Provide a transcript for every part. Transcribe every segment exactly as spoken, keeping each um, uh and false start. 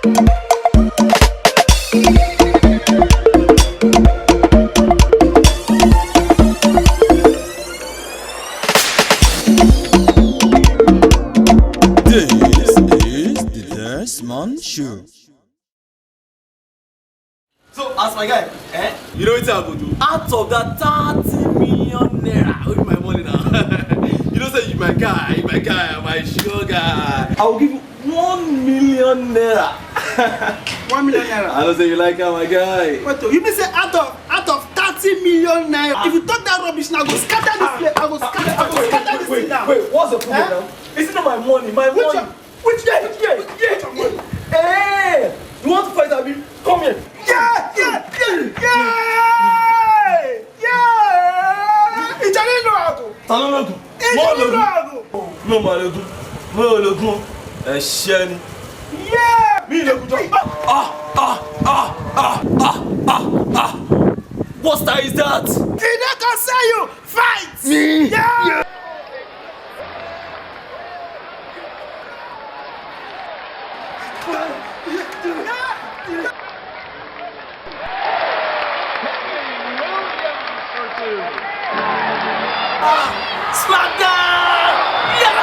This is the Desmond Show. So, as my guy, eh? You know what I go do? Out of that thirty million naira, with my money now. You know, say you my guy, you my guy, my sugar guy. I will give you one million naira. One million naira. I know say you like her, my guy. Wait, oh, you mean say out of out of thirty million naira? If you talk that rubbish now, I go scatter this place. I go scatter. I go scatter this thing now. Wait, what's the problem now? Is it not my money? My money. Which one? Which guy? Which guy? Which guy? Hey, you want to fight, Abi? Come here. Yeah, yeah, yeah, yeah, yeah. Ìjà nínú àgò. Ta ló lògùn? Ìjà nínú àgò. No, mà lògùn. Mo ò lògùn. Ẹ ṣẹ́ ni. Yeah. Mi ò lògùn jọ. Ah, ah, ah, ah, ah, ah, ah. What style is that? He not gonna sell you. Fight. Me. Yeah. Ah, smackdown! Yeah!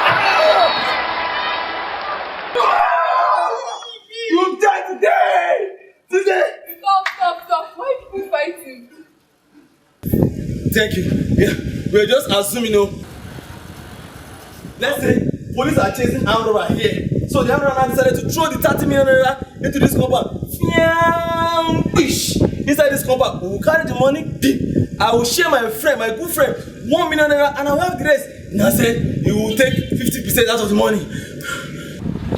You die today! Today! Stop, stop, stop. Why people fighting? Thank you. Yeah, we're just assuming, you know. Let's say police are chasing armed robber here. So the armed robber decided to throw the thirty million naira into this compound. Fiam! Bish! Inside this compound, we will carry the money. Deep. I will share my friend, my good friend, one million naira, and I will have the rest. Now say he will take fifty percent out of the money.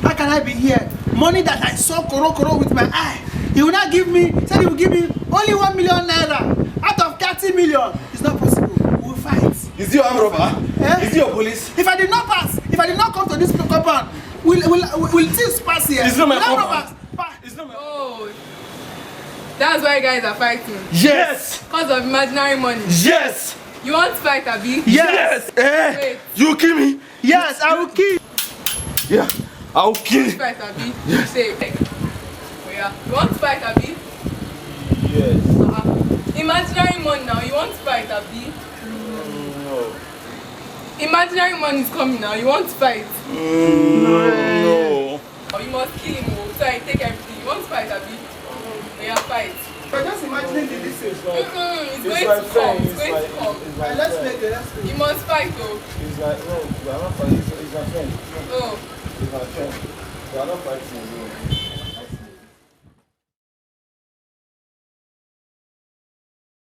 How can I be here? Money that I saw koro koro with my eye. He will not give me, said he will give me only one million naira out of thirty million. It's not possible. We will fight. Is he your armed robber? Eh? Is he your police? If I did not pass, if I did not come to this compound, will will will things pass here? It's not my compound. It's not my... Oh, that's why guys are fighting. Yes. Because of imaginary money. Yes. You want to fight, Abi? Yes. Eh? Wait. You kill me. Yes, I will kill. Yeah, I will kill. Fight, Abi. Yes. Say, oh yeah, you want to fight, Abi? Yes. Uh-huh. Imaginary money now. You want to fight, Abi? No. Imaginary money is coming now. You want to fight? Mm, no. No. Or you must kill him, oh. So I take everything. You want to fight, Abi? Oh yeah, fight. But just imagine the distance. Mm-mm, it's going to come. It's going to come. Let's make it. Let's make it. You must fight, oh. It's like, no, we are not fighting. It's, it's my friend. Oh. It's my friend. We are not fighting, bro.